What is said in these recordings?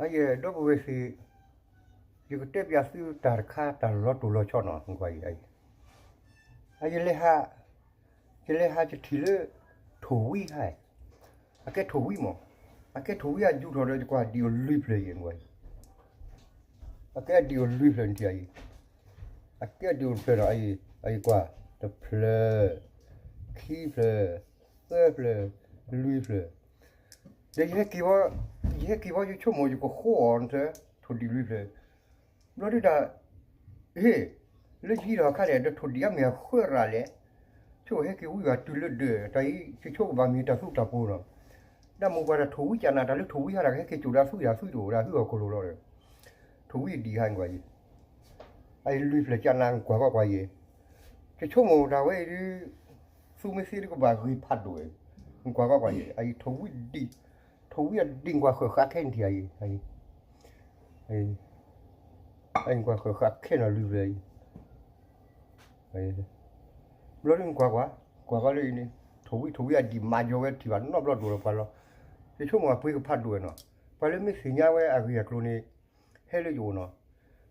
အယဲၢ် ဒီပုၢ်ဝဲၢ်သ့ၣ်, ယကတဲပျးသုတၢ်တခါ တၢ်လီၤတိၢ်လီၤဆီနီၤ ကွၢ်အံၤ, အယလဲၤဟး, ယလဲၤဟးယထံၣ်လၢ ထိၣ်ဝံဟါ, အကဲထိၣ်ဝံမး, အကဲထိၣ်ဝံအယူၤထီၣ်ဒီး ယကွၢ်ဒံၣ်အိၣ်လွံၢ်ဖျၢၣ်အံၤ, အကဲဒံၣ်အိၣ်လွံၢ်ဖျၢၣ်နထံၣ်အံၤ, အကဲဒံၣ်အိၣ်ဖျၢၣ်နီၤ, အယကွၢ်, တဖျၢၣ်, ခံဖျၢၣ်, သၢဖျၢၣ်, လွံၢ်ဖျၢၣ်, ဒီးယဟဲက့ၤဝဲ, ယဟဲက့ၤဝဲယဆိကမိၣ် ယကဃိအီၤနထၢ, ထိၣ်ဒံၣ်လွံၢ်ဖျၢၣ်, ဘျီဒုတၢ်, ဟ့ၣ်, လၢယဟံးထီၣ်အခါန့ၣ် ဒီးထိၣ်ဒံၣ်အမ့ၢ်အဃၢရၤလဲၣ်, ဆိကမိၣ်ဟဲက့ၤဝံဘၣ်တုၤလၢဒၢး တၢ်အံၤ ယဆိကမိၣ်ဘၣ်မ့ၢ်တၢ်သူတၢ်ပှီၤနီၤ, ဒီးမိၢ်ပှၢ်တၢ်ထိၣ်ဝံကနၣ် တၢ်လၢထိၣ်ဝံဟါတၢ်ကဟဲက့ၤစိာ်ဒီးအသုယၤ အသုတအိၣ်ဒီးအသုဟီၣ်ခိၣ်လိၤလီၤ, ထိၣ်ဝံဒံၣ်ဟါကွၢ်အံၤ, အအံၤလွံၢ်ဖျၢၣ်ကနၣ် ကွၢ်ကွၢ်ကွၢ်အံၤ, ယဆိကမိၣ်တၢ်ဝဲအံၤဒုး, သူမ့ၢ်သ့ဒုးကဘၣ်ဂ့ၤဖးဒိၣ်, ကွၢ်ကွၢ်ကွၢ်အံၤ, အအံၤထိၣ်ဝံဒံၣ်, ထိၣ်ဝံအဒံၣ်ကွၢ်ဃၢၤဃာ်ခဲနထံၣ်အံၤ, အံၤကွၢ်ဃၢၤဃာ်ခဲနီၤလွံၢ်ဖျၢၣ်အံၤ, ဘျီဒုကွၢ်ကွၢ်, ကွၢ်ကွၢ်လၢအံၤန့ၣ်, ထိၣ်ဝံထိၣ်ဝံအဒံၣ်မၤယီၤဝဲထံၣ်ဘၣ်နီတဘျီဒိၣ်လီၤပှၤလီၤ, ယဆိကမိၣ်အပှ့ၤကဖးဒိၣ်ဝဲနီၤ, ပှၤလၢမ့ၢ်သ့ၣ်ညါဝဲအဂ့ၢ်အကျိၤန့ၣ်, ဟဲလၢယအိၣ်နီၤ,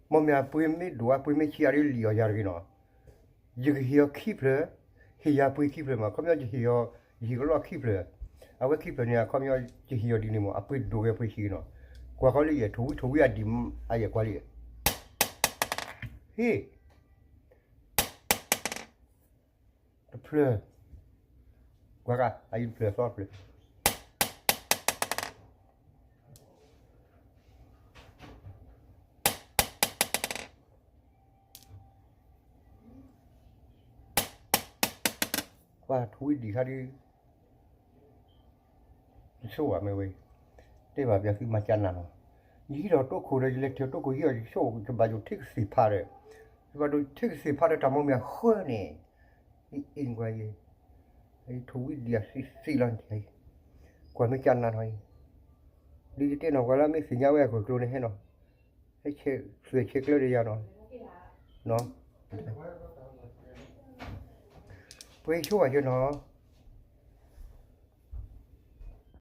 မ့ၢ်မ့ၢ်အပှ့ၤမ့ၢ်ဒိၣ် အပှ့ၤမ့ၢ်ဆံးအါဒ်လံာ်အီၤယၤတဂ့ၤနီၤ, ယကဟ့ၣ်အီၤခံဖျၢၣ်, ဟ့ၣ်ယၤပှ့ၤခံဖျၢၣ်မး ခီပညီယဟ့ၣ်အီၤ, ယဟ့ၣ်ကလီခံဖျၢၣ်, အဝဲခံဖျၢၣ်န့ၣ် အခီပညီ, ယဟ့ၣ်အီၤဒ်န့ၣ်မး အပှ့ၤဒိၣ်ဂ့ၤပှ့ၤဆံးနီၤ, ကွၢ်ဃီလၢယဲၢ် ထိၣ်ဝံထိၣ်ဝံအဒံၣ်, အယဲၢ်ကွၢ်လၢယဲၢ်, ဟ့ၣ် တဖျၢၣ်, ကွၢ်ကါ အအံၤတဖျၢၣ်သီတဖျၢၣ်, ကွၢ်ထိၣ်ဝံဒံၣ်ခါဒုး ယဆိဘၣ်မ့ၢ်ဝဲ, တဲဘၣ်ပျးသုမၤကနၣ်လီၤ, ယဟံးထီၣ်တိခိၣ်ဒီး ယလဲၤထံၣ်တိခိၣ်ဟံးအီၤ ယဆိကမိၣ် ယဘၣ်ယိၣ်ထံကသ့ၣ်ဖးဒီး, ယဘၣ်ဒိၣ်ထံကသ့ၣ်ဖးဒီးတၢ်မိၢ်မ့ၢ်အဃၢန့ၣ်, အ့ၣ်ကွၢ်ယဲၢ်, ထိၣ်ဝံဒံၣ်အသ့ၣ်သ့ၣ်လီၤန့ၣ်, ကွၢ်မ့ၢ်ကနၣ်လီၤအံၤ, ဒ်ယတဲနီၤ ပှၤလၢမ့ၢ်သ့ၣ်ညါဝဲအဂ့ၢ်အကျိၤန့ၣ်ဟဲနီၤ, ဟဲဆဲးသွဲၣ်ဆဲးကျၢဒီးယၤနီၤ, ပှ့ၤဆိဘၣ်ယဲၢ်နီၤ